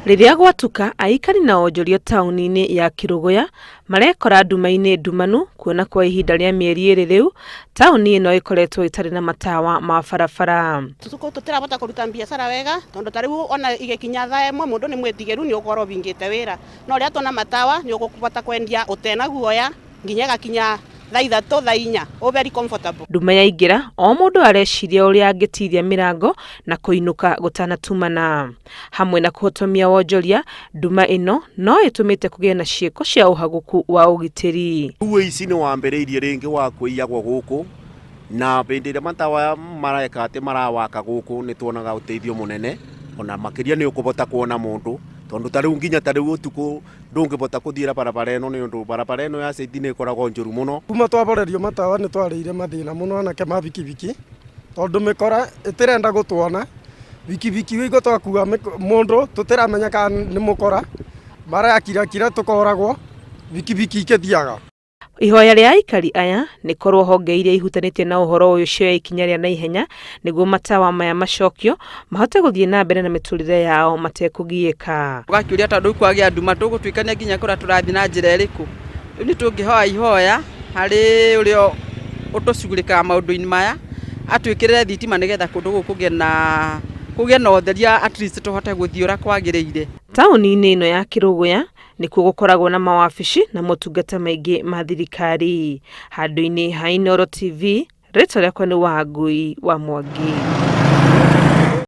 Rĩrĩa gwatuka, aikari na onjoria taũni-inĩ ya Kĩrũgũya marekora nduma-inĩ ndumanu kuona kwa ihinda rĩa mĩeri ĩrĩ rĩu taũni ĩno ĩkoretwo ĩtarĩ na matawa ma barabara. Tuko tutirabota kuruta biacara wega tondu ta riu ona igikinya thaa imwe mundu ni mwitigiru ni ukorwo ubingite wira no ria twona matawa ni ukubota kwendia utena guoya nginya igakinya thaa 3 thaa 4 u very comfortable. Nduma yaingĩra, o mũndũ areciria ũrĩa angĩtiria mĩrango na kũinũka gũtanatumana. Hamwe na kũhotomia wonjoria, nduma ĩno no ĩtũmĩte kũgĩe na ciĩko cia ũhagũku wa ũgitĩri. Rĩu ũici nĩ wambĩrĩirie rĩngĩ wa kũiyagwo gũkũ, na hĩndĩ ĩrĩa matawa mareka atĩ marawaka gũkũ nĩ tuonaga ũteithio mũnene, ona makĩria nĩ ũkũbota kuona mũndũ, tondũ ta rĩu nginya ta rĩu ũtukũ ndũngĩbota kũthiĩra barabara ĩno nĩ ũndũ barabara ĩno ya city nĩ ĩkoragwo njũru mũno. Kuma twaborerio matawa nĩ twarĩire mathĩna mũno anake ma bikibiki, tondũ mĩkora ĩtĩrenda gũtuona, bikibiki wĩigua twakua mũndũ tũtĩramenya kana nĩ mũkora, marakirakira tũkoragwo, bikibiki ikĩthiaga. Ihoya rĩa aikari aya nĩ korwo honge iria ihutanĩtie na ũhoro ũyũ cioe ikinya rĩa naihenya nĩguo matawa maya macokio mahote gũthiĩ na mbere na mĩtũrĩre yao matekũgiĩka. Ũgakĩũria tondũ rĩu kwagĩa nduma tũgũtuĩkania nginya kũrĩa tũrathiĩ na njĩra ĩrĩkũ. Rĩu nĩ tũngĩhoya ihoya harĩ ũrĩa ũtũcugurĩkaga maũndũ-inĩ maya atwĩkĩrĩre thitima nĩgetha kũndũ gũkũ kũgĩe na ũtheria at least tũhote gũthiĩ ũrĩa kwagĩrĩire. Taũni-inĩ ĩno ya Kĩrũgũya nĩkuo gũkoragwo na mawabici na motungata maingĩ ma thirikari. Handũ-inĩ ha Inooro TV, rĩtwa rĩakwa nĩ Wangui wa Mwangi.